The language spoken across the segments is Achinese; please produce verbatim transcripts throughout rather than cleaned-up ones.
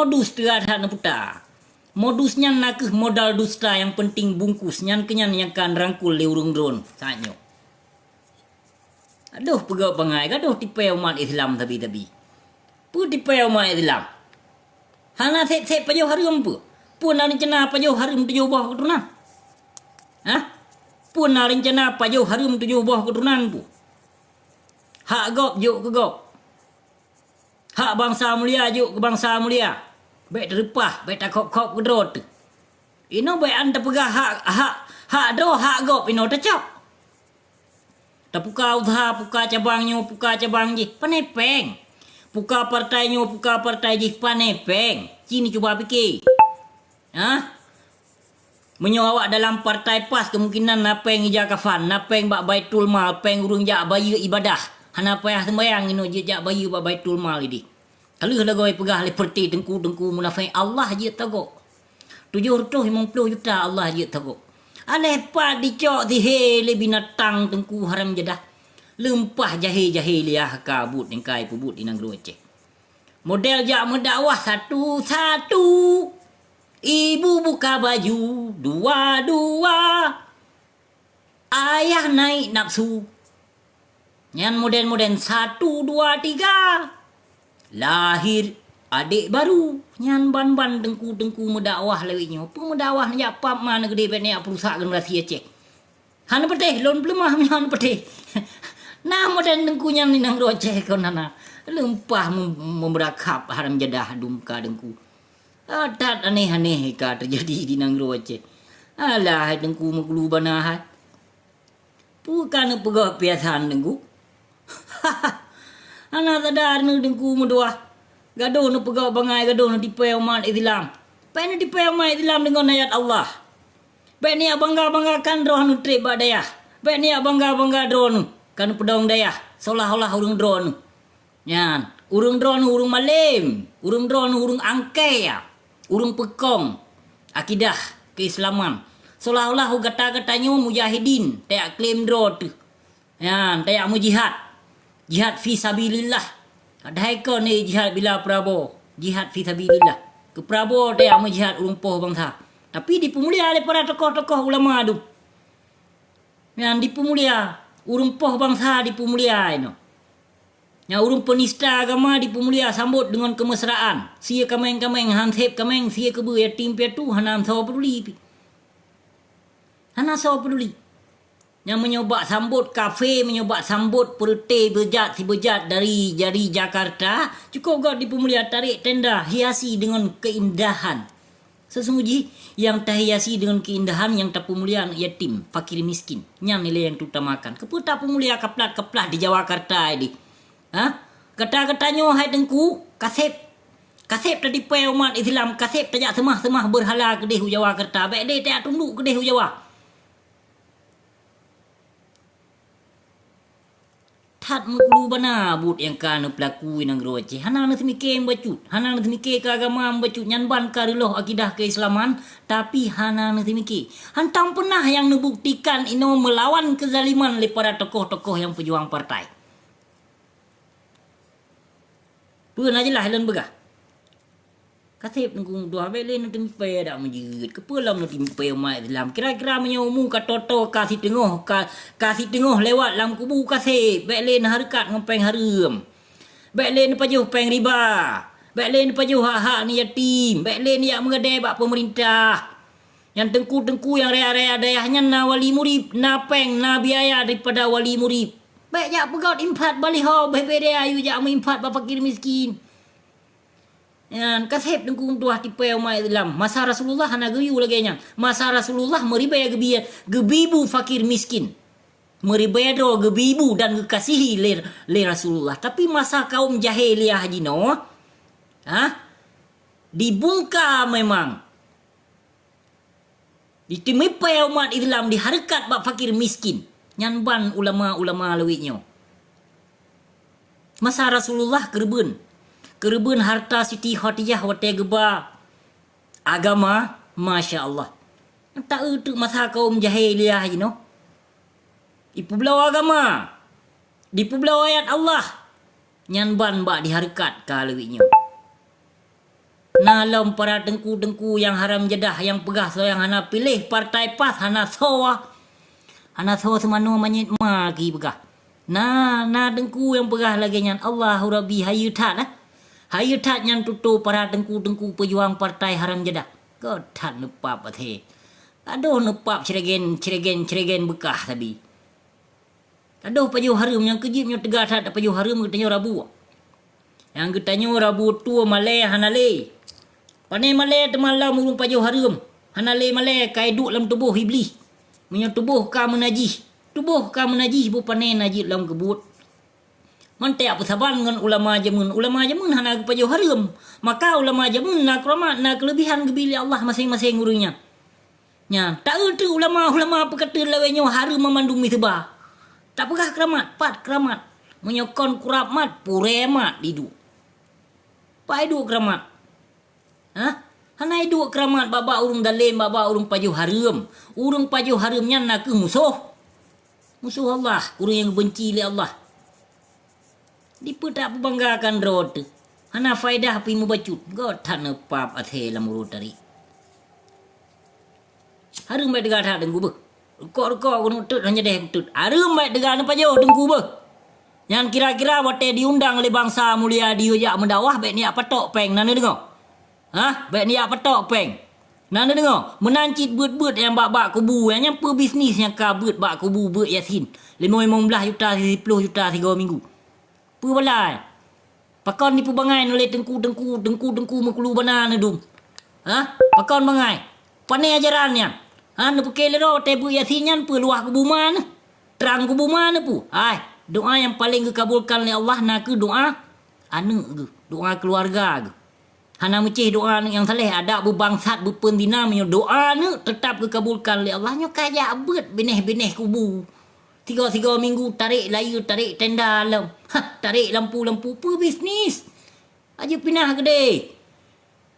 Modus teuh that neuputa. Modus nyan nakeuh modal dusta nyang peunteng bungkus, nyan keunyan nyang ka neurangkul lé ureuëng droeneuh saát nyoe. Adoh peugah bangai, gadoh tipée umat Islam tabi-tabi. Peue tipée umat Islam? Hana seb-seb pajoh hareuem peue? Peue na reuncana pajoh hareuem tujoh boh keuturonan? Hah? Peue na reuncana pajoh hareuem tujoh boh keuturonan peue? Hak gob jok keu gob. Hak bansa mulia jok keu bansa mulia. Bék teureupah, bék takhôb-khôb keudroe teuh. Inoe bék an tapeugah hak, hak, hak droe, hak gob inoe tacok. Tapuka useuha, puka cabang nyoe, puka cabang jih, pané péng. Puka partai nyoe, puka partai jih, pané péng. Ci neucuba pike. Hah? Meunyoe awak dalam partai PAS, kemungkinan na péng ija kafan, na péng bak Baitul Mal, péng ureuëng jak bayeue ibadah. Hana payah seumbayang inoe jeuet jak bayeue bak Baitul Mal ideh. Ka lheueh lagoe peugah lé peureuté teungku-teungku munafék, Allah jeuet tagok. Tujoh reutôh limong ploh juta Allah jeuet tagok. Aléh pat dicok sihé lé binatang teungku haram jadah. Leumpah jahé-jahé liah ka buet nyang ka ipeubuet di nanggroe Aceh. Model jak meudakwah satu-satu. Ibu buka baju dua-dua. Ayah naik nafsu. Nyan model-model satu, dua, tiga. Lahir adék baru. Nyan ban-ban teungku-teungku meudakwah lawét nyoe. Peue meudakwah neujak pap ma neugeude bék neujak peurusak generasi Aceh. Hana peutéh, lôn peuleumah meunyoe hana peutéh. Nah, model teungku nyan di nanggroe Aceh kon hana. Leumpah mem-, meumeurakab haram jadah dum ka teungku. Ah, that anéh-anéh ka teujadi di nanggroe Aceh. Alah, hai teungku meukulu bana hai. Peue ka neupeugah piasan teungku? Hana sadar neuh teungku meutuah. Gadoh neupeugah bangai, gadoh neutipée umat Islam. Bék neutipée umat Islam deungon ayat Allah. Bék neujak bangga-banggakan droeneuh treb bak dayah. Bék neujak bangga-bangga droeneuh ka neupeudong dayah, seolah-olah ureuëng droeneuh. Nyan, ureuëng droeneuh ureuëng malém, ureuëng droeneuh ureuëng angkée, ureuëng peukong akidah keislaman. Seolah-olah gata-gata nyoe mujahidin, tajak klaim droe teuh. Nyan, tajak meujihad. Jihad fi sabilillah. Padahai kon jihad bila Prabowo, jihad fi sabilillah. Keu Prabowo tajak meujihad ureuëng poh bansa. Tapi dipeumulia lé para tokoh-tokoh ulama dum. Nyan dipeumulia, ureuëng poh bansa dipeumulia inoe. Nyan ureuëng peunista agama dipeumulia, sambot deungon keumeusraan. Sie kaméng-kaméng, han seb kaméng, sie keubeue yatim piatu, hana soe peuduli pih. Hana soe peuduli. Nyan meunyoe bak sambot kafé, meunyoe bak sambot peureuté beujat sibeujat dari, dari Jakarta, cukôp gob dipeumulia, tarek tenda, hiasi deungon keuindahan. Seusunggoh jih, nyang tahiasi deungon keuindahan, nyang tapeumulia aneuëk yatim, fakir miskin. Nyan nilai nyang tautamakan. Keupeue tapeumulia kaplat-kaplat di Jawakarta ideh? Hah? Gata-gata nyoe hai teungku, ka seb. Ka seb tatipée umat Islam, ka seb tajak seumah-seumah beurhala keudeh u Jawakarta. Bék lé tajak tunduk keudeh u Jawa. That meukulu bana buet nyang ka neupeulaku i nanggroe Aceh. Hana neuseumike bacut, hana neuseumike keu agama bacut, nyan ban ka reuloh akidah keuislaman, tapi hana neuseumike. Hantom peunah nyang neubuktikan inoe meulawan keuzaliman lé para tokoh-tokoh nyang peujuang partai. Peue na jeulaih lôn peugah? Ka seb teungku meutuah, bék lé neuteumipée dak meujeuet. Keupeue lom neuteumipée umat Islam? Kira-kira meunyoe umu ka toto, ka siteungoh, ka, ka siteungoh lewat lam kubu ka seb, bék lé neuhareukat ngon péng hareuem. Bék lé neupajoh péng riba. Bék lé neupajoh hak-hak aneuëk yatim. Bék lé neujak meugadée bak peumeurintah. Nyang teungku-teungku nyang raya-raya dayah nyan na wali murit, na péng, na biaya daripada wali murit. Bék jak peugöt infak baliho, bék-bék dayah yue jak meuinfak bak fakir miskin. Nyan, ka seb teungku meutuah tipée umat Islam. Masa Rasulullah hana geuyue lagée nyan. Masa Rasulullah meuribée geubi-, geubi bu fakir miskin. Meuribée droe geubi bu dan geukasihi lé, lé Rasulullah. Tapi masa kaum jahiliyah jinoe, ha? Dibungka memang. Diteumipée umat Islam dihareukat bak fakir miskin. Nyan ban ulama-ulama lawét nyoe. Masa Rasulullah keureubeuen. Keureubeuen hareuta Siti Khadijah watée geuba agama, masya Allah. Taeu teuk masa kaum jahiliyah jinoe. Ipeubloe agama. Dipeubloe ayat Allah. Nyan ban bak dihareukat ka lawét nyoe. Na lom para teungku-teungku nyang haram jadah nyang peugah soe nyang hana piléh partai PAS hana soe. Hana soe seumanoe manyét ma ki peugah. Na, na teungku nyang peugah lagée nyan, Allahu Rabbi, hayeue that, eh. Hayeue that nyan tutoe para teungku-teungku peujuang partai haram jadah. Göt that neupap até. Adoh neupap ciregen, ciregen, ciregen beukah sabe. Adoh pajoh hareuem nyang keujeuet nyoe teuga that pajoh hareuem geutanyoe rabu. Nyang geutanyoe rabu tue malée hana lé. Pané malée teuma lom ureuëng pajoh hareuem. Hana lé malée ka iduek lam tuboh Iblih. Meunyoe tuboh ka meunajih, tuboh ka meunajih beu pané na jeuet lam keubuet. Mantong peusaban ngon ulama jameun. Ulama jameun hana geupajoh hareuem. Maka ulama jameun na keuramat, na keuleubihan geubi lé Allah maséng-maséng ureuëng nyan. Nyan, ta-eu teuk ulama-ulama peukateun lawét nyoe hareuem mandum miseuba. Tapeugah keuramat, pat keuramat. Meunyoe kon keuramat, purée mat iduek. Pat iduek keuramat. Hah? Hana iduek keuramat bak-bak ureuëng dalém, bak-bak ureuëng pajoh hareuem. Ureuëng pajoh hareuem nyan nakeuh musoh. Musoh Allah, ureuëng nyang geubenci lé Allah. Dipeue tapeubanggakan droe teuh? Hana faedah pih mubacut. Göt that neupap até lam uroe tari. Hareuem bék teuga that teungku beuh. Rukok-rukok keuneuk teut hana deh teut. Hareuem bék teuga neupajoh teungku beuh. Nyan kira-kira watée diundang lé bansa mulia diyue jak meudakwah bék neujak patok péng na neudeungoe. Hah? Bék neujak patok péng. Na neudeungoe, meunan cit beuet-beuet nyang bak-bak kubu, nyang nyan peue bisnis nyang ka beuet bak kubu beuet Yasin. Limong limong blaih juta, siploh juta sigoe minggu. Peue bala? Pakon dipeubangai nyoe lé teungku-teungku, teungku-teungku meukulu bana neudum? Hah? Pakon bangai? Pané ajaran nyan? Hah, neupiké lé droe teuh beuet Yasin nyan peue luwah kubu ma neuh? Trang kubu ma neuh peue? Hai, doa nyang paleng geukabulkan lé Allah nakeuh doa aneuëk geuh, doa keuluwarga geuh. Hana meucéh doa aneuëk nyang saleh, adak beubangsat beupeun zina meunyoe doa aneuëk teutab geukabulkan lé Allah nyoe ka jak beuet binéh-binéh kubu. Tiga-tiga minggu tarek layeue, tarek tenda lom. Hah, tarek lampu-lampu peue bisnis? Ajeut pinah keudeh.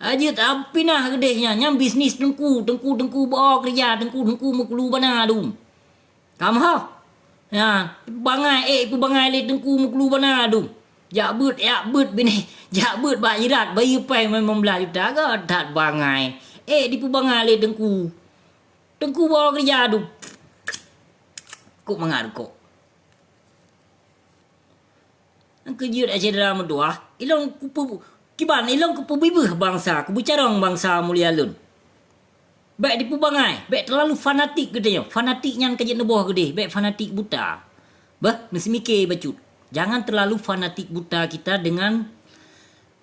Ajeut pinah keudeh nyan, nyan bisnis teungku, teungku-teungku beuo keureuja, teungku-teungku meukulu bana dum. Kam ho? Ya, bangai ék peubangai lé teungku meukulu bana dum. Jak beuet, jak beuet binéh, jak beuet bak jirat bayeue péng limong blaih juta, göt that bangai. Ék dipeubangai lé teungku. Teungku beuo keureuja dum. Kok mangat rukok. Nyang keujeuet syedara meutuwah, ilôn kupu-, kiban ilôn kupeubibeuh bansa, kubeucarông bansa mulia lôn. Bék dipeubangai, bék teulalu fanatik geutanyoe. Fanatik nyan ka jeuet neuboh keudeh, bék fanatik buta. Bah, neuseumike bacut. Jangan terlalu fanatik buta kita dengan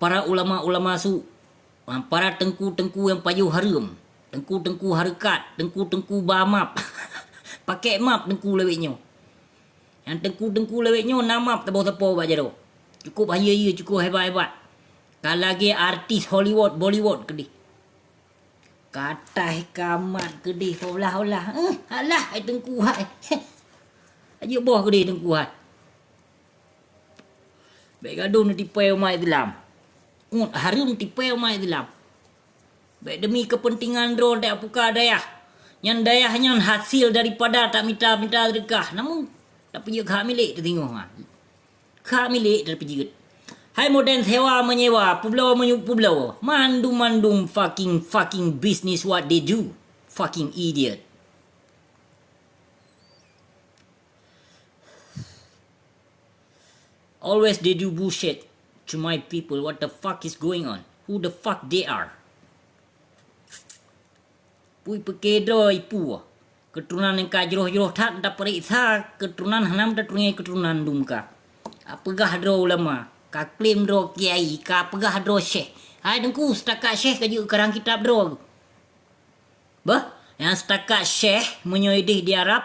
para ulama-ulama su. Ha, para teungku-teungku nyang pajoh hareuem, teungku-teungku hareukat, teungku-teungku ba map. Pakék map teungku lawét nyoe. Nyang teungku-teungku lawét nyoe na map saboh sapo bak jaroe. Cukup hayeue-hayeue, cukup hebat-hebat. Ka lagée artis Hollywood, Bollywood keudeh. Ka taih ka mat keudeh, olah-olah. Eh, alah, hai teungku hai. Ajeuk boh keudeh teungku hai. Bék gadoh neutipée umat Islam. Ngut hareuem tipée umat Islam. Bék demi keupeuntengan droe tapuka dayah. Nyan dayah nyan hasil daripada tamita-mita seudeukah. Namun, tapeujeuet keu hak milék teuh singoh nyan. Keu hak milék tapeujeuet. Hai modern sewa menyewa, peubloe meunyu-, peubloe. Mandum-mandum fucking, fucking business what they do. Fucking idiot. Always they do bullshit to my people. What the fuck is going on? Who the fuck they are? Pui peuke droe ipu. Keuturonan nyang ka jroh-jroh that tapeuriksa, keuturonan hana meutateurimong keuturonan dum ka. Ka peugah droe ulama, ka klaim droe kiai, ka peugah droe syekh. Hai teungku, setakat syekh ka jeuet karang kitab droe. Bah, nyang setakat syekh meunyoe ideh di Arab,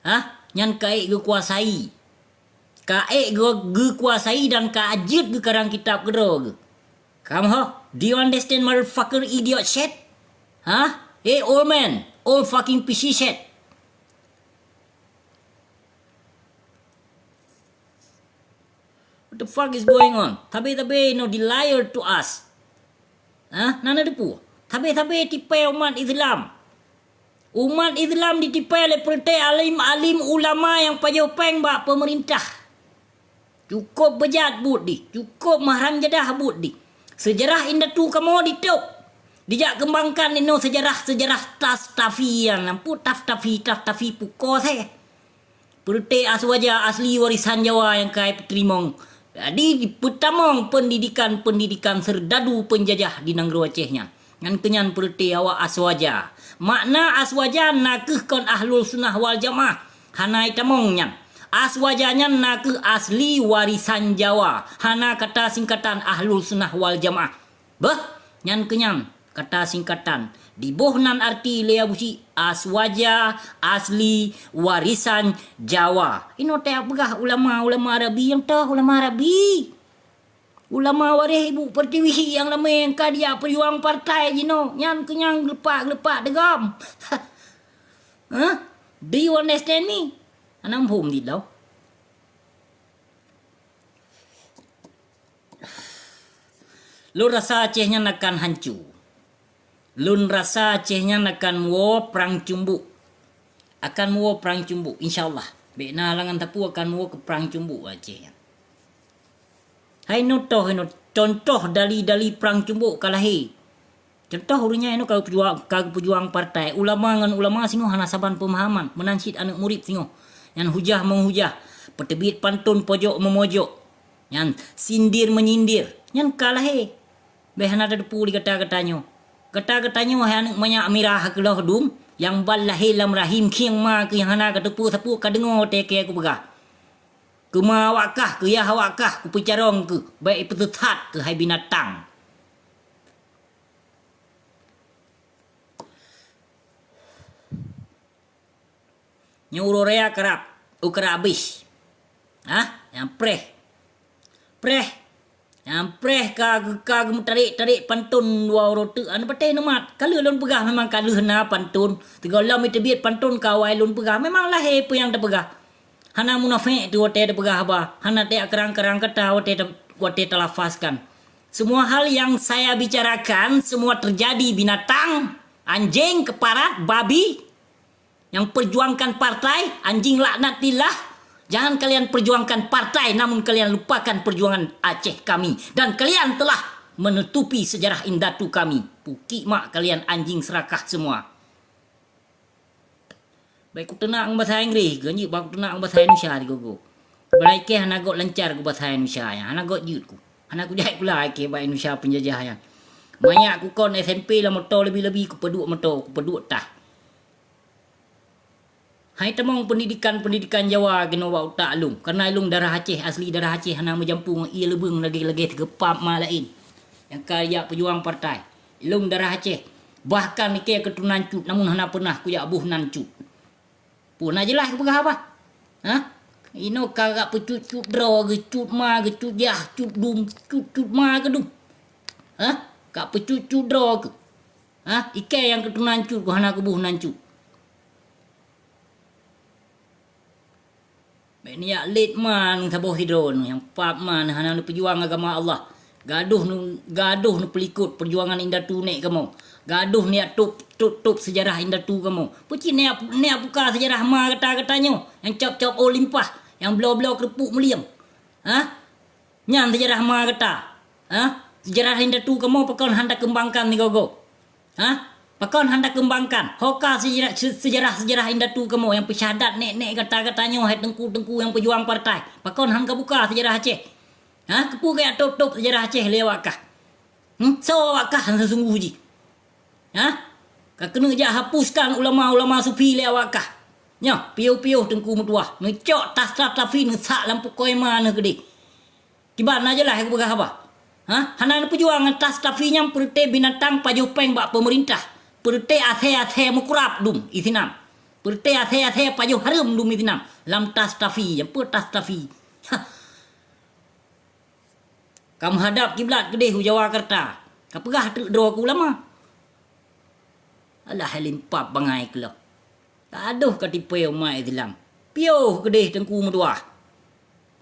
ha, nyan ka ék geukuasai. Ka ék geu-, geukuasai dan ka jeuet geukarang kitab keudroe geuh. Come ho, do you understand, motherfucker, idiot shit? Ha? Hey, old man, old fucking piece of shit. What the fuck is going on? Tabe-tabe no liar to us. Ha? Na neuteupeue? Tabe-tabe tipée umat Islam. Umat Islam ditipée lé peureuté alim-alim ulama nyang pajoh péng bak peumeurintah. Cukôp beujat buet dih, cukôp meuharam jadah buet dih. Seujarah indatu kamoe ditôb, dijak keumbangkan inoe seujarah-seujarah Tastafi nyan, ampôn Tastafi, Tastafi pukoe seh. Peureuté Aswaja asli warisan Jawa nyang ka ipeuteurimoe. Jadi, peutamong peundidikan-peundidikan seurdadu peunjajah di nanggroe Aceh nyan. Nyan keunyan peureuté awak Aswaja. Makna Aswaja nakeuh kon Ahlul Sunnah wal Jamaah, hana itamong nyan. Aswaja nyan nakeuh asli warisan Jawa, hana kata singkatan Ahlul Sunnah wal Jamaah. Beuh, nyan keunyan kata singkatan. Diboh nan arti lé Abusyik, Aswaja asli warisan Jawa. Inoe teupeugah ulama-ulama Arabi nyang toh ulama Arabi. Ulama waréh Ibu Pertiwi nyang ramé nyang ka dijak peujuang partai jinoe, nyan keunyan geulepak-geulepak deugom. Huh? Do you understand me? Hana muphom dit lom. Lôn rasa Aceh nyan akan hanco. Lôn rasa Aceh nyan akan muwoe prang cumbok. Akan muwoe prang cumbok, insya Allah. Bék na halangan sapeue, akan muwoe keu prang cumbok Aceh nyan. Hai nyoe toh, hai nyoe contoh dali-dali prang cumbok ka lahé. Contoh ureuëng nyan inoe ka geupeujuang, ka geupeujuang partai. Ulama ngon ulama singoh hana saban peumahaman, meunan cit aneuëk murit singoh. Nyan hujah-meuhujah, peuteubiet pantôn pojok-meumojok. Nyan sindir-meunyindir. Nyan ka lahé. Bék hana tateupeue lé gata-gata nyoe. Gata-gata nyoe hai aneuëk manyak mirah keulôh dum, nyang ban lahé lam rahim khieng ma keuh nyang hana kateupeue sapeue ka deungoe watée kée kupeugah. Keu ma awak kah, keu yah awak kah, kupeucarông keuh, bék ipeusisat keuh hai binatang. Nyoe uroe raya karab, u karab abéh. Hah? Nyang preh. Preh. Nyang preh ka, ka geumeutarek-tarek pantôn dua uroe teuk, hana patéh neumat. Ka lheueh lôn peugah memang ka lheueh na pantôn. Sigohlom iteubiet pantôn ka awai lôn peugah. Memang lahé peue nyang tapeugah. Hana munafék teuh watée tapeugah haba. Hana tajak keurang-keurang kata watée ta-, watée talafazkan. Semua hal yang saya bicarakan, semua terjadi binatang, anjing, keparat, babi, yang perjuangkan partai, anjing laknatillah, jangan kalian perjuangkan partai, namun kalian lupakan perjuangan Aceh kami. Dan kalian telah menutupi sejarah indatu kami. Pukik mak kalian anjing serakah semua. Baik kuteunak ngon bahasa Inggris, ganjik bah kuteunak ngon bahasa Indonesia di gogo. Balai keh hana gok lancar ku bahasa Indonesia nyan, hana gok jeuet ku. Hana kujak pula keh bak Indonesia penjajah nyan. Manyak ku kon S M P lam moto lebi-lebi kupeuduek moto, kupeuduek tah. Hai tamong pendidikan-pendidikan Jawa keunoe bak utak lôn, karena lôn darah Aceh, asli darah Aceh hana meujampu ngon ie leubeng lagée-lagée teugeupap ma laén. Nyang ka jak peujuang partai. Lôn darah Aceh. Bahkan ikée keuturonan cut, namun hana peunah kujak boh nan cut. Peue na jeulaih kupeugah haba? Hah? Inoe ka gak peucut-cut droe geuh, cut ma geuh, cut yah, cut dum, cut-cut ma geuh dum. Hah? Ka peucut-cut droe geuh. Hah? Ikée nyang keuturonan cut, ku hana kuboh nan cut. Bék neujak lét ma neusaboh sidroe neuh, nyang pap ma neuh hana neupeujuang agama Allah. Gadoh neu-, gadoh neupeulikot peujuangan indatu nèk kamoe. Gadoh neujak tôb, tôb-tôb seujarah indatu kamoe. Peue cit neujak, neujak buka seujarah ma gata-gata nyoe, nyang cop-cop ôn limpah, nyang bloe-bloe keureupuk mulieng. Hah? Nyan seujarah ma gata. Hah? Seujarah indatu kamoe pakon han takeumbangkan sigoe-goe? Hah? Pakon han takeumbangkan? Ho ka seujarah, se-, seujarah-seujarah indatu kamoe nyang peusyahadat nèk-nèk gata-gata nyoe hai teungku-teungku nyang peujuang partai? Pakon han kabuka seujarah Aceh? Hah? Keupeue kajak tôb-tôb seujarah Aceh lé awak kah? Hmm? Soe awak kah seusunggoh jih? Hah? Ka keuneuk jak hapuskan ulama-ulama sufi lé awak kah? Nyoe, piôh-piôh teungku meutuwah, neucok Tastafi neusak lam pukoe ma neuh keudeh. Kiban na jeulaih kupeugah haba? Hah? Hana neupeujuang ngon Tastafi nyang peureuté binatang pajoh péng bak peumeurintah. Peureuté asèe-asèe meukurab dum isinan. Peureuté asèe-asèe pajoh hareuem dum isinan. Lam Tastafi, nyang peue Tastafi? Hah. Ka meuhadab kiblat keudeh u Jawakarta. Ka peugah treuk droe keu ulama. Alah, hai limpab bangai keuloh. Adoh ka tipée umat Islam. Piôh keudeh teungku meutuwah.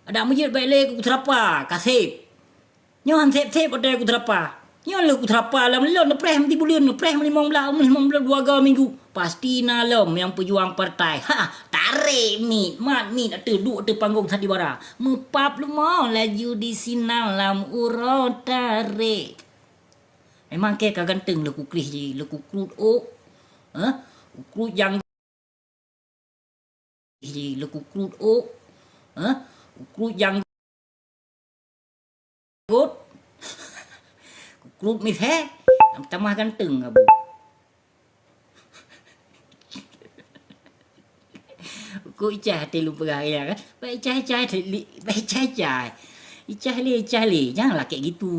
Adak meujeuet bèk lé keu kuseurapa, kaseb. Nyoe han seb-seb watèe kuseurapa. Nyoe lheueh kuseurapa lam lôn neupreh meuti buleuen, neupreh meulimong blaih, meulimong blaih dua ga minggu. Pasti na lom nyang peujuang partai. Ha, ta Arek miet, mat miet ateueh duek ateueh panggong sandiwara. Meupap leumo laju di sinan lam uroe tarek. Memang kèe ka ganteng leuku krih jih, leuku krut ôk. Hah? Krut jang-, jih, leuku krut ôk. Hah? Krut jang-, Kut. Kut misé. Tamah ganteng abu. Kut icah hati lôn peugah ya kan. Baik icah-icah li, baik icah-icah. Icah lé, icah lé. Janganlah kayak gitu.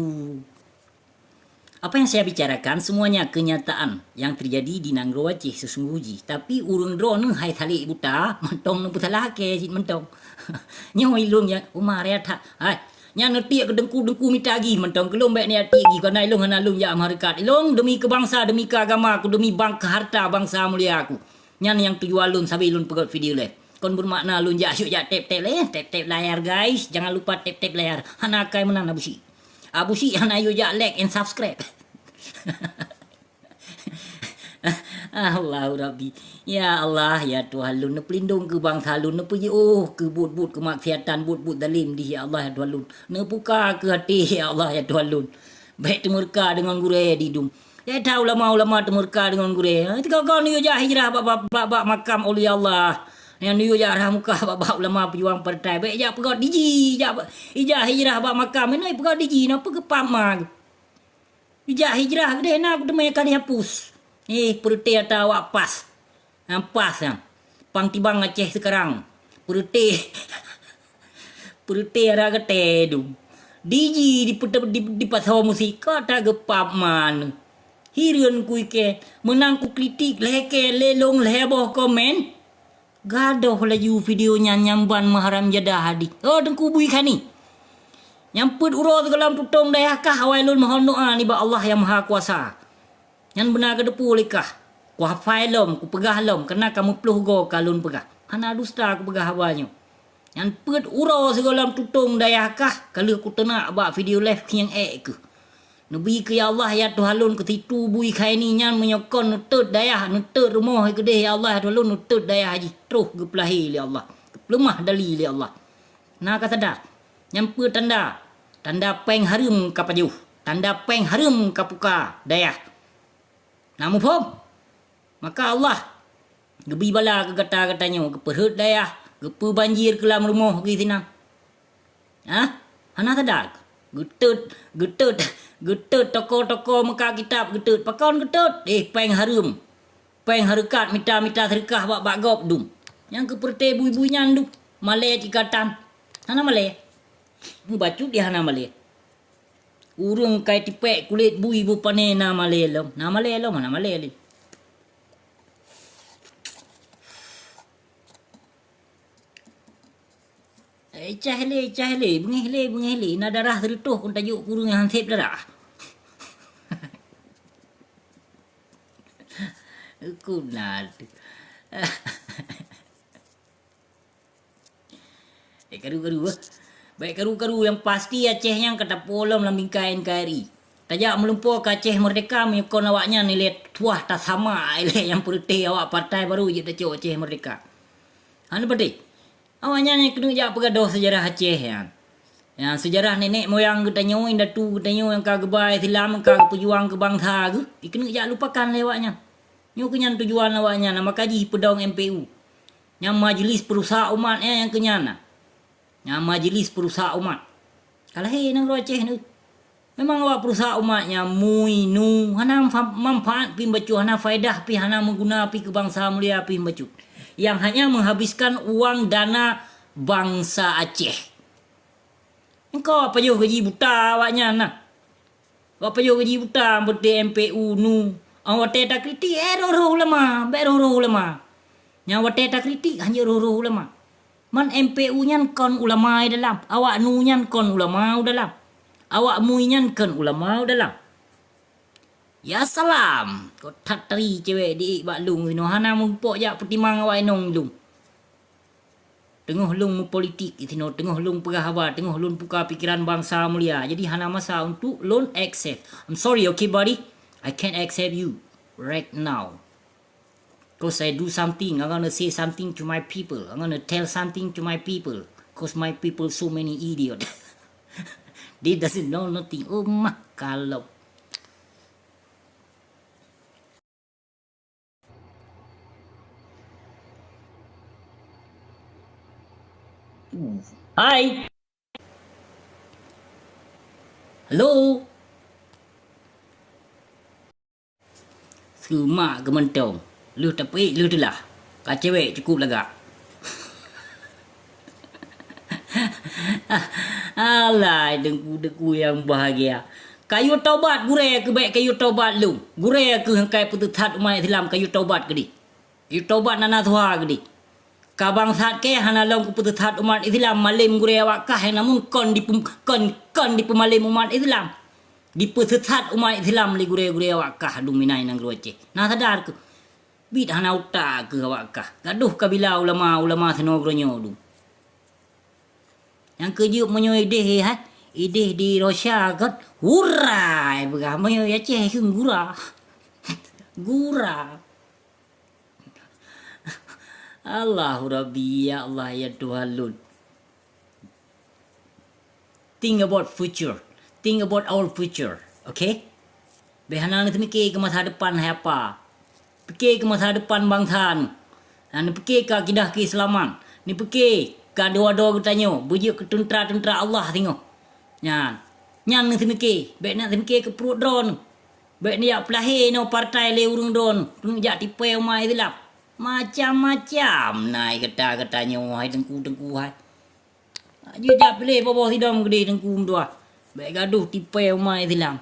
Apa yang saya bicarakan semuanya kenyataan yang terjadi di nanggroe Aceh sesungguh jih. Tapi ureueng droeneuh hai salek buta, mantong neupeusalah kèe cit mantong. Nyoe ilôn nyang uma raya that. Hai, nyan neutiek keu teungku-teungku mita gih mantong. Keu lôn bèk neutiek gih, kareuna ilôn hana lôn jak meuhareukat. Ilôn demi keu bansa, demi keu agama ku, demi bang-, keu harta bansa mulia ku. Nyan nyang tujuan lôn sabe lôn peugöt video lé. Kon beumakna lôn jak yue jak tap-tap lé, tap-tap layar guys. Jangan lupa tap-tap layar. Hana akai meunan Abu Syik. Abu Syik hana yue jak like and subscribe. Allahu Rabbi. Ya Allah, ya Tuhan lôn, neupeulindong keu bansa lôn, neupeujiôh keu buet-buet keumaksiatan, buet-buet zalim dih, ya Allah, ya Tuhan lôn. Neupuka keu até, ya Allah, ya Tuhan lôn. Bèk teumeureuka deungon gurèe di dum. Ya that ulama-ulama teumeureuka deungon gurèe. Ha, teuka kon yue jak hijrah bak, bak, bak, bak makam aulia Allah. Nyan yue jak rhah muka bak, bak ulama peujuang partai. Bèk jak peugöt diji, jak, ijak hijrah bak makam. Inoe peugöt diji, napa geupap ma? Ijak hijrah keudeh na kuteumé ka jihapus. Eh, peureuté ata awak pas. Nyang pas nyan. Pang tibang Aceh seukarang. Peureuté. Peureuté ara geuté dum. Diji dipeuté-, di, dipasoe musik ka tageupap man. Hireuen ku ikèe, meunan kukritik lhèe kèe lhèe lôn lhèe boh komen. Gadôh laju video nyan nyang ban meuharam jadah hadih. Oh, Teungku Bui Khani. Nyang peuet uroe sigohlom tutong dayah kah awai lôn mohon doa nibak Allah Nyang Maha Kuasa. Nyan beuna kateupeue lé kah. Kuhafai lom, kupeugah lom, keureuna ka meuploh goe ka lôn peugah. Hana dusta kupeugah haba nyoe. Nyan peuet uroe sigohlom tutong dayah kah, ka lheueh kuteunak bak video live khieng ék keuh. Neubi keu ya Allah, ya Tuhan lôn, keu si Teungku Bui Khani nyan meunyoe kon neutot dayah, neutot rumoh keudeh ya Allah, ya Tuhan lôn, neutot dayah jih troh geupeulahé lé Allah, geupeuleumah dali lé Allah. Na ka sadar, nyan peue tanda? Tanda péng hareuem ka pajoh, tanda péng hareuem ka puka dayah. Na muphom? Maka Allah geubi bala keu gata-gata nyoe, geupeurhot dayah, geupeubanjir keu lam rumoh geuh sinan. Hah? Hana sadar? Geutot, geutot, geutot toko-toko meukat kitab geutot. Pakon geutot? Eh, péng hareuem. Péng hareukat mita-mita seudeukah bak, bak gob dum. Nyang keu peureuté bui-bui nyan dum. Malèe cit ka tan. Hana malèe. Meubacut di hana malèe. Ureueng kai tipék kulét bui beupané na malèe lom. Na malèe lom, hana malèe lé. Eh, cah lé, cah lé, beungéh lé, beungéh lé. Na darah seureutôh kon tajok keu ureueng nyang han sép darah. Ku na tu. Eh, karu-karu, eh. Baik karu-karu, nyang pasti Aceh nyan ka tapolom lam bingkai N K R I. Tajak meulumpoe keu Aceh Merdeka meunyoe kon awaknyan ilèe tuah tasama ilèe nyang peureuté awak partai baru jeuet tacok Aceh Merdeka. Hana peudeh. Awaknyan nyang keuneuk jak peugadôh seujarah Aceh nyan. Nyang seujarah nenek moyang geutanyoe, indatu geutanyoe nyang ka geuba Islam, ka geupeujuang keu bansa geuh, ikeuneuk jak lupakan lé awaknyan. Nyoe keuh nyan tujuan awaknyan, maka jih peudong M P U. Nyang majlis peurusak umat nyan nyang keuh nyan na. Nyang majlis peurusak umat. Ka lahé nanggroe Aceh nyoe. Memang awak peurusak umat nyang mui nu hana manfa-, manfaat pih bacut, hana faedah pih, hana meuguna pih keu bansa mulia pih bacut. Yang hanya menghabiskan uang dana bansa Aceh. Engkau apa yoh gaji buta awaknyan nah. Wak pajoh gaji buta beuté M P U nu. Awak watèe takritik, eh, roh-roh ulama, bèk roh-roh ulama. Nyang watèe takritik hanjeuet roh-roh ulama. Man M P U nyan kon ulama i dalam, awak nu nyan kon ulama u dalam. Awak mui nyan kon ulama u dalam. Ya salam, kok that tari cewek di bak lung inoe hana mupok jak peutimang awak inong lung. Teungoh lôn meupolitik di sinoe, teungoh lôn peugah haba, teungoh lôn puka pikeran bansa mulia. Jadi hana masa untuk lôn accept. I'm sorry, okay, buddy? I can't accept you right now. Terus saya do something, I'm gonna say something to my people, I'm gonna tell something to my people, cause my people so many idiot. They doesn't know nothing. Oh mah kalau. Hai. Hello. Seumak keumeutong. Lheueh tapeuék, lheueh teulah. Ka cewek cukup lagak. Alah, teungku-teungku nyang bahgia. Kayue taubat gurée keuh, bék kayue taubat lom. Gurée keuh nyang ka peuteusat umat Islam, kayue taubat keudeh. Kayue taubat na nasuha keudeh. Ka bangsat kée hana lom kupeuteusat umat Islam, malém gurée awak kah nyang namun kon dipeu-, kon, kon dipeumalém umat Islam. Dipeuseusat umat Islam lé gurée-gurée awak kah dum inan nanggroe Aceh. Na sadar keuh? Bit hana utak keuh awak kah. Gadoh kabila ulama-ulama sinoe geuronyoe dum. Nyang keujeuet meunyoe ideh, hai, ideh di Russia kon, hura, peugah, meunyoe Aceh kheun gura. Gura. Allahu Rabbi, ya Allah, ya Tuhan lôn. Think about future. Think about our future, okay? Bék hana neuseumiké keu masa depan hai apa. Piké keu masa depan bansa neuh. Neupiké keu akidah keislaman. Neupiké keu adoe-adoe geutanyoe, beujeuet keu teuntra-teuntra Allah singoh. Nyan, nyan neuseumiké, bék na seumiké keu pruet droeneuh. Bék neujak peulahé inoe partai lé ureuëng droeneuh, keuneuk jak tipée umat Islam. Macam-macam na gata-gata nyoe hai teungku-teungku hai. Jeuet jak piléh boh-boh sidom keudeh teungku meutuah. Bék gadoh tipée umat Islam.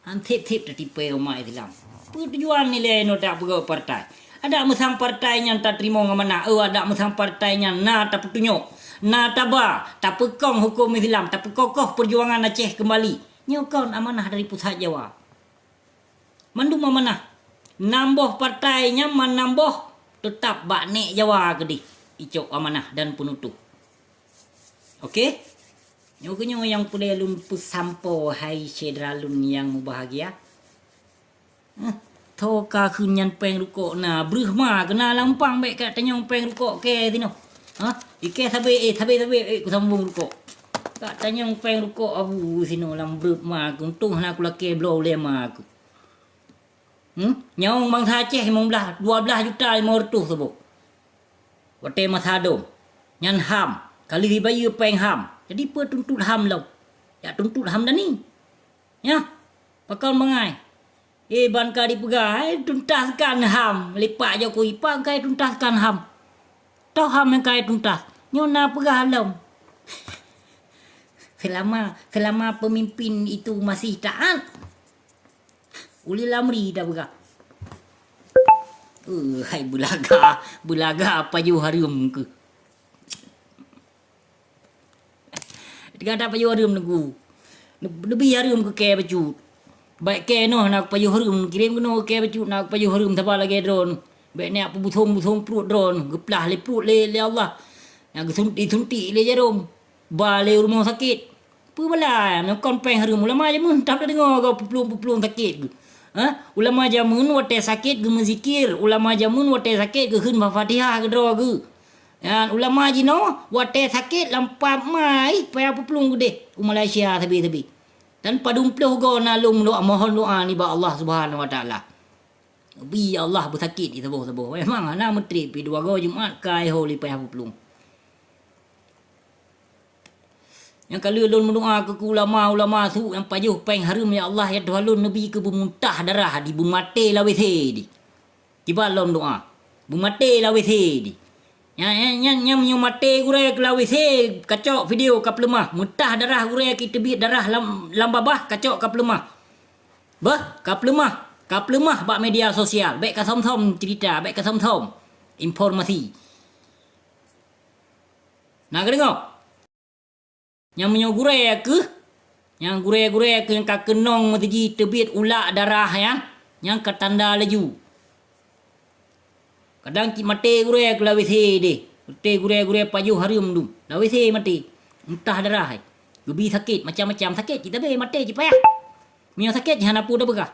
Han sép-sép tatipée umat Islam. Peue tujuan ilée inoe dak peugot partai? Adak meusang partai nyan tateurimong amanah, eu adak meusang partai nyan na tapeutunyok, na taba, tapeukong huköm Islam, tapeukokoh peujuangan Aceh keumbali. Nyoe kon amanah dari pusat Jawa. Mandum amanah. Nam boh partai nyan man nam boh teutap bak nék Jawa keudeh icok amanah dan peunutoh. Oke? Nyoe keunyoe nyang peureulée lôn peusampoe hai syedara lôn nyang mubahgia. Heh, tho ka kheun nyan péng rukok na, breuh ma keu na lam umpang bék ka tanyong péng rukok kée sinoe. Hah? Ikée sabe, eh, sabe-sabe, eh, kusambong rukok. Ka tanyong péng rukok abu sinoe lam breuh ma keu, untông hana kulakée bloe ulée ma keu. Hmm? Nyawöng bansa Aceh limong blaih, dua blaih juta limong reutôh saboh. Watée masa dom, nyan ham, ka lheueh jibayeue péng ham. Jadi peue tuntot ham lom? Jak tuntot ham dani. Nyan, pakon bangai. Eh, ban ka jipeugah, hai tuntaskan ham, lipak Jokowi, pakon ka jituntaskan ham? Toh ham nyang ka jituntas? Nyoe na peugah lom. Selama, selama pemimpin itu masih taat, Ulil amri tapeugah. Eh, hai beulaga, beulaga pajoh hareuem keuh. Teuga that pajoh hareuem teungku. Neubi hareuem keu kée bacut. Baik kée noh na pajoh hareuem, kirém keunoe kée bacut na pajoh hareuem saban lagée droeneuh. Bék neujak peubusong-busong pruet droeneuh, geuplah lé pruet lé, lé Allah. Nyang geusuntik-suntik lé jarôm. Ba lé u rumoh sakét. Peue bala nyang kon péng hareuem ulama jameun, tam tadeungoe gob peuplueng-peuplueng sakét geuh. Ha? Ulama jameun watée sakét geumeuzikir, ulama jameun watée sakét geukheun Fatihah keudroe geuh. Nyan ulama jinoe watée sakét lam pap mai payah peuplueng keudeh u Malaysia sabe-sabe. Dan padum ploh goe na lôn doa, mohon doa nibak Allah Subhanahu Wa Taala. Bi Allah beusakét di saboh-saboh. Memang hana meutrép pi dua goe Jumat ka ai ho lipah peuplueng. Nyang ka lheueh lôn meudoa keu ulama-ulama su nyang pajoh péng hareuem, ya Allah, ya Tuhan lôn, neubi keu beumuntah darah di, beumaté lam WC di. Kiban lom doa. Beumaté lam WC di. Nyan, nyan, nyan, nyan meunyoe maté gurée keu lam WC, kacok video ka peuleumah. Muntah darah gurée ki teubiet darah lam, lam babah, kacok ka peuleumah. Beuh, ka peuleumah. Ka peuleumah bak media sosial. Bék ka som-som cerita, bék ka som-som informasi. Na kadeungoe? Nyang meunyoe gurée keuh, nyang gurée-gurée keuh nyang ka keunong meuteujih teubiet ulak darah nyan, nyang ka tanda laju. Kadang cit maté gurée keuh lam WC deh, maté gurée-gurée pajoh hareuem dum, lam WC maté, muntah darah, geubi sakét, macam-macam sakét, cit sabe maté cit payah. Meunyoe sakét cit hana peue tapeugah.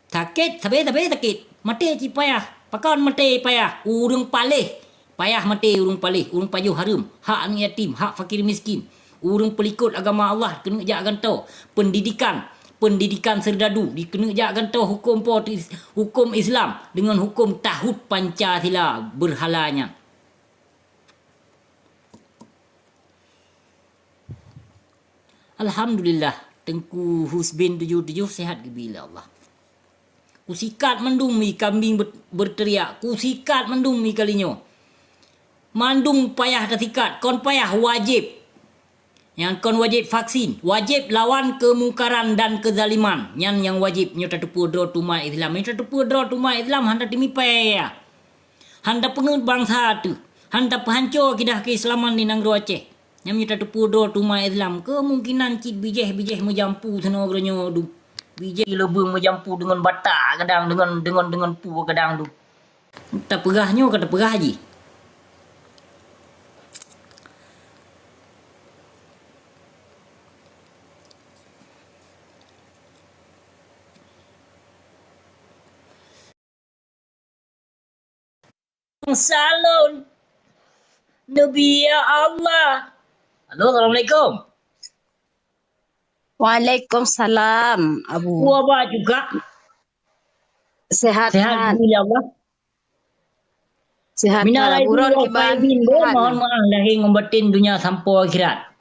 Sakét, sabe-sabe sakét, maté cit payah. Pakon maté payah ureuëng paléh? Payah maté ureuëng paléh, ureuëng pajoh hareuem, hak aneuëk yatim, hak fakir miskin, ureuëng peulikot agama Allah keuneuk jak gantoe, peundidikan, peundidikan seurdadu dikeuneuk jak gantoe hukôm po teu-, hukôm Islam deungon hukôm tahut Pancasila beurhala nyan. Alhamdulillah, Teungku Husbin tujoh tujoh sehat geubri lé Allah. Kusikat mandum mi kambing ber-, berteriak, kusikat mandum mi kali nyoe. Mandum payah tasikat, kon payah, wajéb. Nyang kon wajéb vaksin, wajéb lawan keumungkaran dan keuzaliman. Nyan nyang wajéb nyoe tateupeue droe teuma Islam. Nyoe tateupeue droe teuma Islam hana timipée. Hana peungeut bansa teuh, hana peuhanco akidah keuislaman di nanggroe Aceh. Nyang mita teupeudro teuma Islam, keumungkinan cit bijéh-bijéh meujampu sinoe geuronyoe dum. Bijéh leubeueng meujampu deungon bata kadang, deungon, deungon, deungon pu kadang dum. Tapeugah nyoe ka tapeugah jih. Salon Nabi ya Allah. Halo, assalamualaikum. Waalaikumsalam, Abu. Waba juga. Sehat, sehat, sehat. Alhamdulillah, ya Allah. Sehat, Mina Abu. Ron kiban, sehat, mohon maaf lahé ngon batin dunia sampoe akhirat.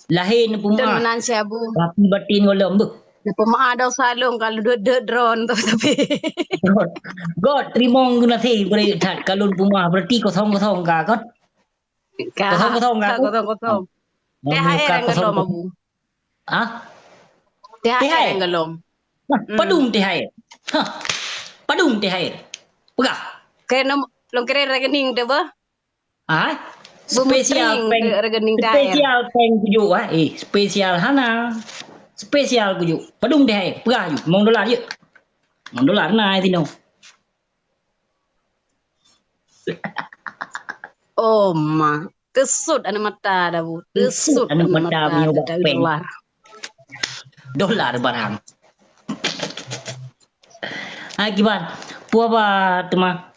Lahé neupeumaaf. Betul, meunan si Abu. Tapi batin gohlom beuh. Neupeumaaf dosa lôn kalau deuet-deuet droe tu tapi. God, God, teurimong geunaséh bri that ka lôn peumaaf, berarti kosong-kosong ka, kan? Ka. Kosong-kosong ka, kan? Kosong-kosong. Nah, T H R ka nyang kosong gohlom, kosong. Abu. Hah? T H R nyang gohlom. Nah, padum T H R. Hah. Padum T H R. Peugah. Keu nom-, lôn kirém rekening teuh beuh. Ah, spesial péng, spesial péng tujoh, ah. Eh, spesial hana. Spesial tujoh. Padum deh, eh. Peugah ju. Limong dolar je. Limong dolar na, eh, sinoe. Oh, ma. Teusut aneuk mata dah, Bu. Teusut aneuk mata, meunyoe bak péng. Dolar. Dolar barang. Hai, kiban. Peue ba teuma?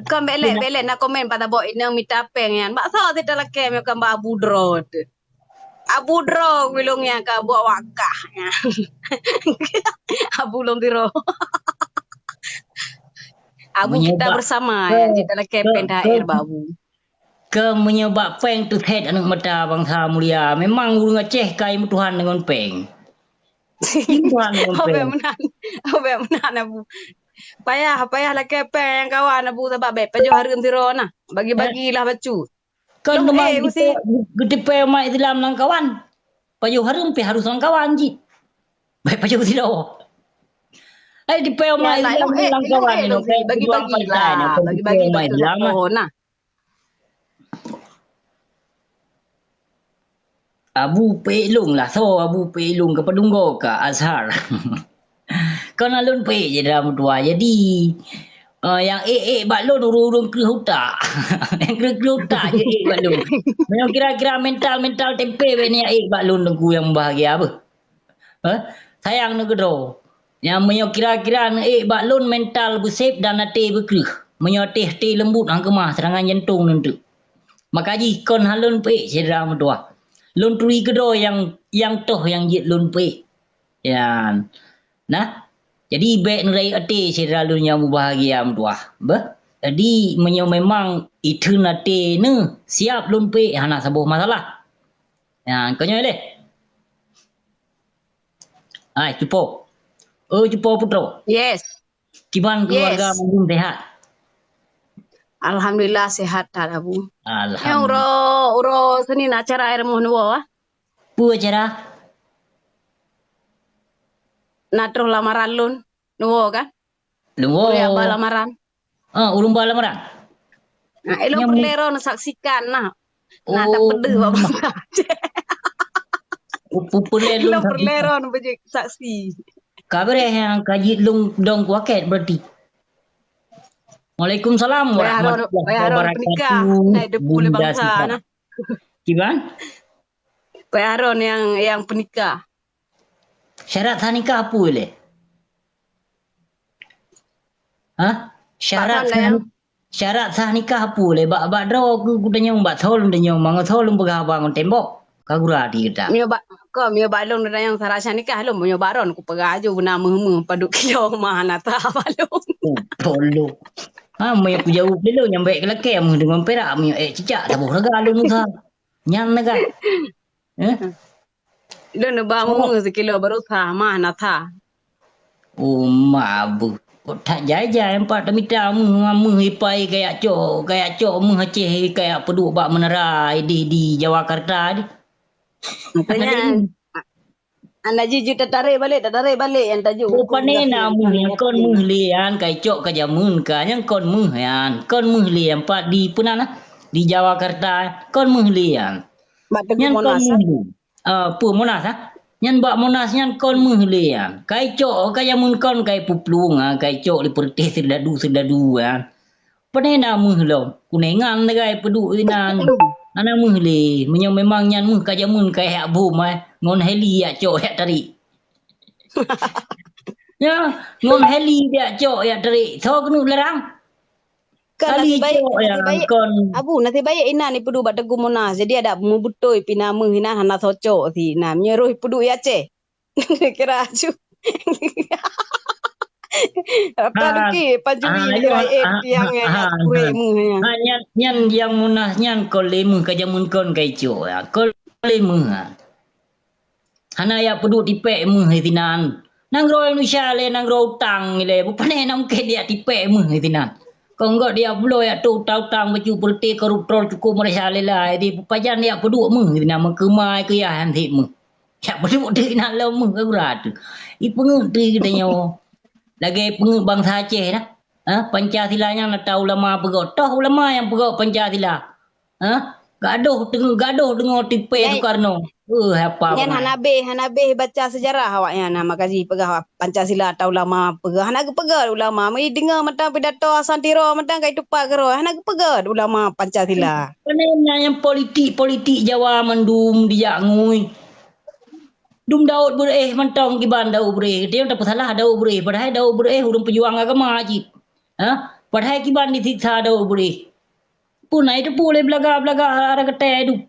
Kon belek, belek na komen bak tabok inong mita péng nyan. Bak soe sit talakée meukon bak Abu droe teuh. Abu droe wilong nyan ka buat wakah nyan. Abu lom tiro. Abu kita bersama nyan, sit talakée péng T H R bak Abu. Keu meunyoe bak péng teuh that aneuk mata bansa mulia, memang ureuëng Aceh ka imeutuhan deungon péng. Imeutuhan deungon péng. Obek meunan, obek meunan Abu. Payah, payah lakée péng nyang kawan Abu, sabab bék pajoh hareuem sidroe na. Bagi-bagilah bacut. Kan teuma geutipée umat Islam lam kawan. Pajoh hareuem pih harus lam kawan cit. Bék pajoh sidroe. Ai tipée umat Islam lam kawan, bagi-bagilah, bagi-bagi umat Islam. Abu peuék lôn lah, soe Abu peuék lôn, keupeudunggo ka Azhar. Kon lôn peuék je dalam dua. Jadi, eh, nyang ék-ék bak lôn ureuëng-ureuëng kreueh utak. Nyang kreueh-kreueh utak je ék bak lôn. Meunyoe kira-kira mental-mental tempe, bék nyang ék bak lôn teungku nyang bahagia beuh. Eh, sayang neukeudroe. Nyang meunyoe kira-kira neuék bak lôn mental beuseb dan até beukreueh. Meunyoe até, até leumbut han keumah, seurangan jantong neunteuk. Maka jih kon han lôn peuék syedara meutuwah. Lôn turi keudroe nyang, nyang toh nyang jeuet lôn peuék. Nyan. Nah, jadi bék neurayeuk até syedara lôn nyang mubahgia meutuwah. Beuh. Jadi meunyoe memang itheun até neuh siab lôn peuék hana saboh masalah. Nyan, keu nyoe lé. Hai, Cupo. Oh, Cupo Putroe. Yes. Kiban keluarga mandum sehat? Alhamdulillah, sehat that, Abu. Alhamdulillah. Nyang uroe, uroe Senin acara air muh nuwo, ah? Peue acara? Na troh lamaran lôn, nuwo kan? Lôn ba lamaran. Ah, ulôn ba lamaran. Nah, ilôn peureulée droe neusaksikan nah. Nah, tapeudeuh bak bansa. Peureulée lôn, ilôn peureulée droe neubeujiek saksi. Ka beureh nyang ka jeuet lôn dong kuakét berarti. Waalaikumsalam warahmatullahi wabarakatuh. Payah droe peunikah, hai deupeu lé bansa nah. Kiban? Payah droe nyang, nyang peunikah. Syarat sanikah peue lé? Ha? Syarat sah, syarat sah nikah peue lé? Bak, bak droe keu, kutanyong, bak soe lôn tanyong, mangat soe lôn peugah haba ngon tembok. Ka gura di gata. Meunyoe bak, kon, meunyoe bak lôn tanyong syarat sah nikah lôn, meunyoe bak droe kupeugah aju beuna meuh-meuh padub kilo mah hana sah bak lôn. Oh, tolok. Ha, meunyoe kujaweueb lé lôn nyang bèk keu lakèe meuh deungon pirak, meunyoe èk cicak saboh reuga lôn usah. Nyan na kan? Eh? Lôn neuba meuh sikilo baroe sah, mah na sah. Oh, ma beuh. Kok that jai-jai empat tamita meuh, meuh ipai kayak cok, kayak cok meuh Aceh, kayak peuduek bak menara ideh di Jawakarta di. Makanya, anda jijik tataré balik, tataré balik yang tajuk. Oh, pane na meuh, kon meuh lé an, kai cok ka jameun ka, nyang kon meuh an, kon meuh lé an, pat di peunan ah, di Jawakarta, kon meuh lé an. Bak Teguh Monas, ah. Nyan kon meuh lé. Ah, peue Monas, ah? Nyan bak Monas nyan kon meuh lé, ah. Kai cok, kai jameun kon, kai peuplueng, ah, kai cok di peureutéh seudadu-seudadu, ah. Pane na meuh lom, kunengan sagai peuduek inan. Hana meuh lé, meunyoe memang nyan meuh ka jameun kai hak bom, ah, ngon heli yak cok yak tarék. Ya, ngon heli yak cok yak tarék. Soe keuneuk larang? Kan kali nasib baik, cok nasib baik, kon. Abu, nasib baik inan ipeuduek bak Teguh Monas. Jadi adak meubeutôi pih na meuh inan hana socok si inan. Meunyoe roh ipeuduek i Aceh. Kira aju. Rata duki pancuri kira eh tiang eh kurek meuh nyan. Ha, nyan, nyan yang Monas nyan kon lé meuh ka jameun kon kai cok ya. Kon lé meuh. Hana yak peuduek tipèk meuh sinan. Nanggroe Indonesia lé nanggroe utang lé, bukon na mungken yak tipèk meuh sinan. Kon gok yak pulo yak tôh utang-utang bacut peureuté koruptor cukôp meurasa lé lai, di pajan yak peuduek meuh sinan, meukeumai keu yah han sép meuh. Yak peuduek teuh inan lom meuh ka gura teuh. Ipeungeut teuh geutanyoe. Lagèe ipeungeut bansa Aceh dah. Ha, Pancasila nyan ata ulama peugah. Toh ulama nyang peugah Pancasila. Ha? Gadoh teungoh, gadoh deungoe tipèe Soekarno. Eh, apa nyan hana beh, hana beh baca sejarah awaknyan. Nah, maka jipeugah Pancasila ata ulama peugah. Hana geupeugah ulama. Meudeungoe mantong pidato Hasan Tiro mantong ka itupat keudroe. Hana geupeugah ulama Pancasila. Pane na nyang politik-politik Jawa mandum dijak ngui. Dum Daud Beureueh mantong kiban Daud Beureueh. Dia tapeusalah Daud Beureueh. Padahai Daud Beureueh ureueng peujuang agama cit. Ha? Padahai kiban disiksa Daud Beureueh. Pun ai teupeu lé beulaga-beulaga ara geutée dup.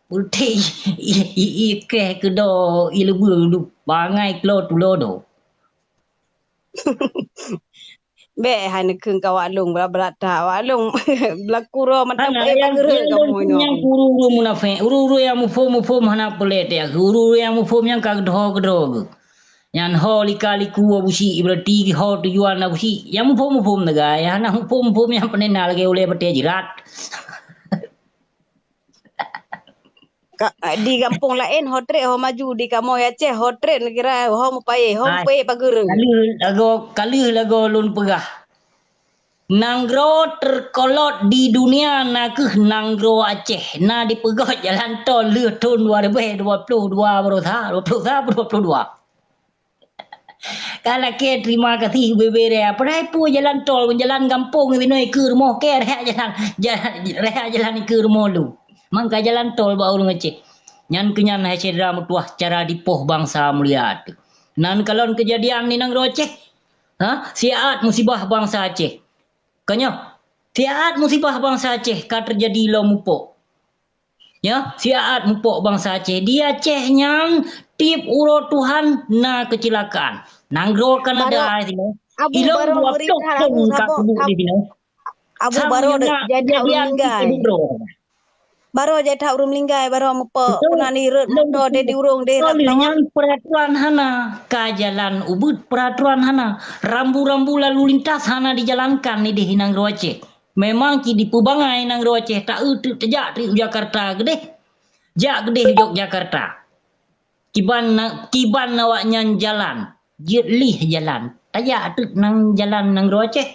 Putih i, i, i keh keudo i leubeung dup. Bangai klo tulo do. Bèk hai neukheun ka Wak Long, brat-brat that Wak Long. Beulaku ro mantong. Hana, eh, nyang, pageureuek nyang kamoe nyoe. Nyang ureueng-ureueng munafék, ureueng-ureueng nyang muphom-muphom hana peureulée teuh, ureueng-ureueng nyang muphom nyang ka geudroe-geudroe geuh. Nyan ho lika-liku Abu Syik, berarti ho tujuan Abu Syik. Nyang muphom-muphom sagai, nyang hana muphom-muphom nyang peureulée na lagée ulée batée jeurat. Ka, di gampông laén ho trép ho maju, di kamoe Aceh ho trép neukira ho mupayéh, ho mupayéh pageureueng. Ka lheueh lagoe, ka lheueh lagoe lôn peugah. Nanggroe teukolot di dunia na kheueh nanggroe Aceh. Na dipeugöt jalan tol lheueh thon dua ribèe dua ploh dua baroe sa, dua ploh sa, dua ploh dua. Ka lakée terima kasih bubé raya. Padahai peue jalan tol, jalan gampông sinoe ikeue rumoh kée raya jalan, ja-, raya jalan ikeue rumoh lôn. Mangka jalan tol bak ureueng Aceh. Nyan keu nyan hai syedara meutuwah cara dipoh bansa mulia teuh. Nan kalon keujadian di nanggroe Aceh. Ha? Siat musibah bansa Aceh. Ka nyoe, siat musibah bansa Aceh ka teujadi lom mupok. Ya, siat mupok bansa Aceh. Di Aceh nyan, tiep uroe Tuhan na keucilakaan. Nanggroe Kanada sinoe. Ilong dua ploh thon ka peuduek di sinoe. Abu, baroe jadi ureueng meuninggai. Baroe jai that ureueng meuninggai, baroe meupo. Betul. Pernah ni rot moto deh di ureueng deh. Betul, nyan peraturan hana. Ka jalan ubit peraturan hana. Rambu-rambu lalu lintas hana dijalankan ideh nanggroe Aceh. Memang cit dipeubangai nanggroe Aceh, ta-eu teuk tajak teuk u Jakarta keudeh. Jak keudeh Yogyakarta. Kiban na, kiban awaknyan jalan. Jeuet lih jalan. Tajak teuk nang jalan nanggroe Aceh.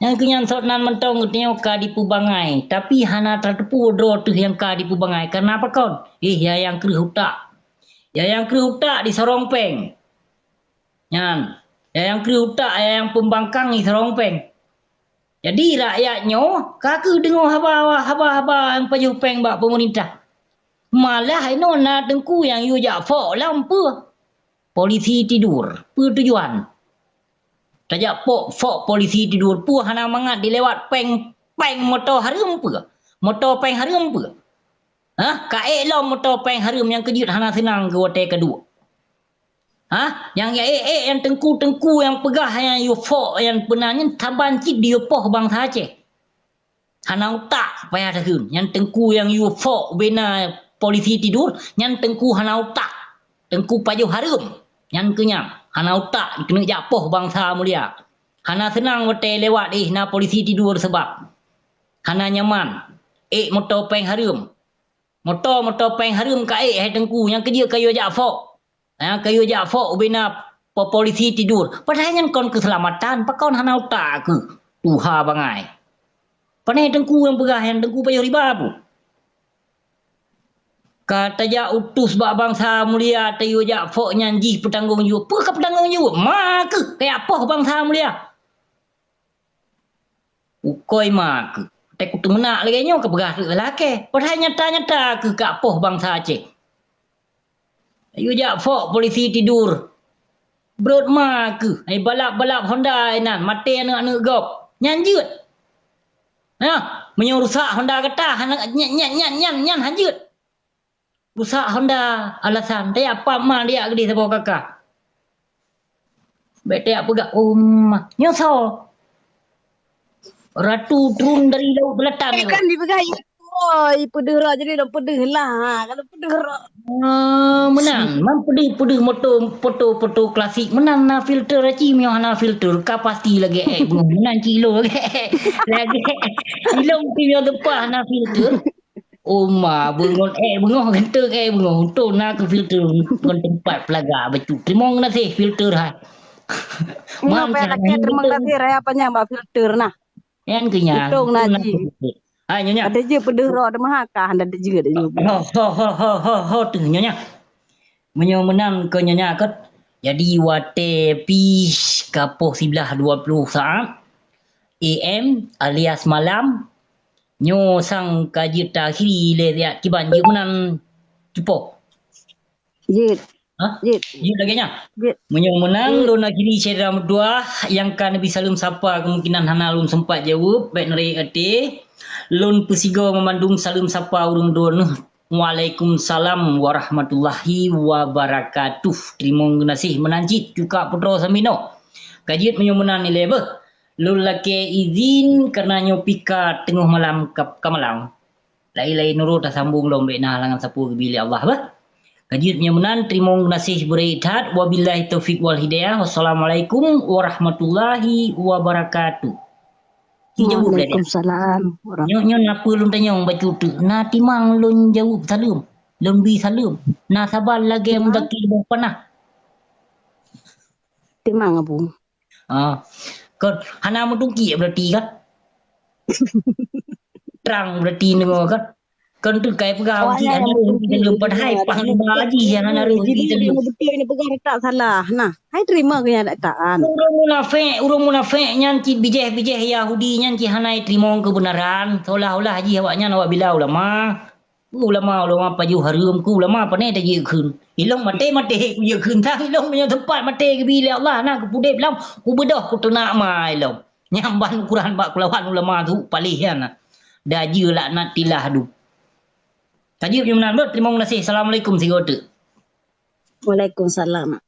Nyang keu nyan sot nan mantong geutanyoe ka dipeubangai, tapi hana tateupeue droe teuh nyang ka dipeubangai. Kareuna pakon? Eh, ya nyang kreueh utak. Ya nyang kreueh utak disorong péng. Nyan, ya nyang kreueh utak, ya nyang peumbangkang disorong péng. Jadi, rakyat nyoe ka kheueh deungoe haba, haba-haba nyang pajoh péng bak peumeurintah. Malah inoe na teungku nyang yue jak fok lam peue? Polisi tidur. Peue tujuan? Tajak pok, fok polisi tidur, peue hana mangat dilewat péng, péng moto hareuem peue? Moto péng hareuem peue? Hah? Ka ék lom moto péng hareuem nyang keujeuet hana seunang keu watée ka duek. Hah? Nyang ék-ék nyang teungku-teungku nyang peugah nyang yue fok nyang peuna nyan saban cit diyue poh bansa Aceh. Hana utak payah takheun. Nyan teungku nyang yue fok ubena polisi tidur, nyan teungku hana utak. Teungku pajoh hareuem. Nyan keuh nyan, hana utak, keuneuk jak poh bansa mulia. Hana seunang watée lewat éh na polisi tidur seubab hana nyaman. Ék moto péng hareuem. Moto-moto péng hareuem ka ék hai teungku, nyang keujeuet ka yue jak fok. Nyang ka yue jak fok ubena po-, polisi tidur. Padahai nyan kon keuseulamatan, pakon hana utak keuh tuha bangai. Pane teungku nyang peugah nyan teungku pajoh riba peue? Ka tajak utus bak bansa mulia tayue jak fok nyan jih peutanggong jaweueb. Peue ka peutanggong jaweueb? Ma keuh kajak poh bansa mulia. Ukoi ma keuh. Watée kuteumeunak lagée nyoe kapeugah teuk lakée. Padahai nyata-nyata keuh ka poh bansa Aceh. Yue jak fok polisi tidur. Brot ma keuh. Hai balap-balap Honda inan, maté aneuëk-aneuëk gob. Nyan jeuet. Nah, meunyoe rusak Honda gata, hana, nyan, nyan, nyan, nyan, nyan han jeuet. Rusak Honda alasan, tajak pap ma dijak keudeh saboh kakak. Bék tajak peugah, "Oh, ma, nyoe soe? Ratu turun dari laut selatan." Eh, kan dipeugah, "Ya, oi, peudeuh roh," jadi dong peudeuh lah. Ha, kalau peudeuh roh. Ah, meunan. Man peudeuh-peudeuh moto, foto-foto klasik. Meunan na filter aci, meunyoe hana filter, ka pasti lagée ék beungoh. Meunan cilo lagée. Lagée ilong ti meunyoe teupah na filter. Oma, beungon ék beungoh, geunteng ék beungoh. Untung na keu filter ngon teumpat peulaga bacut. Teurimong geunaséh filter hai. Meunyoe payah lakée teurimong geunaséh raya panyang bak filter nah. Nyan keuh nyan. Untung na jih. Hai nyonya. Ada je peudeuh rok deumah ka hana ada je ada je. Ho ho ho ho ho ho teuh nyonya. Meunyoe meunan keu nyonya kot. Jadi watée pih ka poh siblaih dua puluh saat A M alias malam, nyoe sang ka jeuet taakhiri lé siat kiban jeuet meunan cupo. Jeuet. Hah? Jeuet. Jeuet lagée nyan? Jeuet. Meunyoe meunan, hmm, lôn akhiri syedara meutuah nyang ka neubi saleuem sapa kemungkinan hana lôn sempat jaweueb, bék neurayek até. Lôn peusigoe meumandum saleuem sapa ureuëng droeneueh. Waalaikumsalam warahmatullahi wabarakatuh. Teurimong geunaséh meunan cit, cuka putroe saminoe. Ka jeuet meunyoe meunan ilée beuh. Lôn lakée izin kareuna nyoe pih ka teungoh malam ka, ka malam. Laén-laén uroe tasambong lom bék na halangan sapeue geubi lé Allah beuh. Ka jeuet meunyoe meunan, teurimong geunaséh beurée that. Wabillahi taufiq wal hidayah. Wassalamualaikum warahmatullahi wabarakatuh. Ci jaweueb lé. Waalaikumsalam warahmatullahi. Nyoe, nyoe na peue lôn tanyong bacut teuk. Na timang lôn jaweueb saleuem. Lôn bi saleuem. Na saban lagée mudakir boh panah. Timang, Abu. Ah, kon hana meutungkiek berarti kan? Trang berarti deungoe kan? Kon teukai peugah awak nyan hana rhot di dalam, padahai panglima jih nyang hana rhot di dalam. Beutôi ni peugah tak salah. Nah, hai terima kenyataan. Ureuëng munafék, ureuëng munafék nyan cit bijéh-bijéh Yahudi nyan cit hana teurimong keubeunaran, seolah-olah jih awak nyan awak bila ulama. Ulama-ulama pajoh hareuem keu ulama pane tajeuet kheun. Ilong maté-maté kujeuet kheun sang ilong meunyoe teumpat maté geubi lé Allah na kupeudeb lom, kubeudôh kuteunak ma ilong. Nyang ban ukuran bak kulawan ulama tu paléh nyan na. Dajeu laknat tilah du. Tajeuet meunyoe meunan, teurimong geunaséh. Assalamualaikum sigoe teuk. Waalaikumsalam.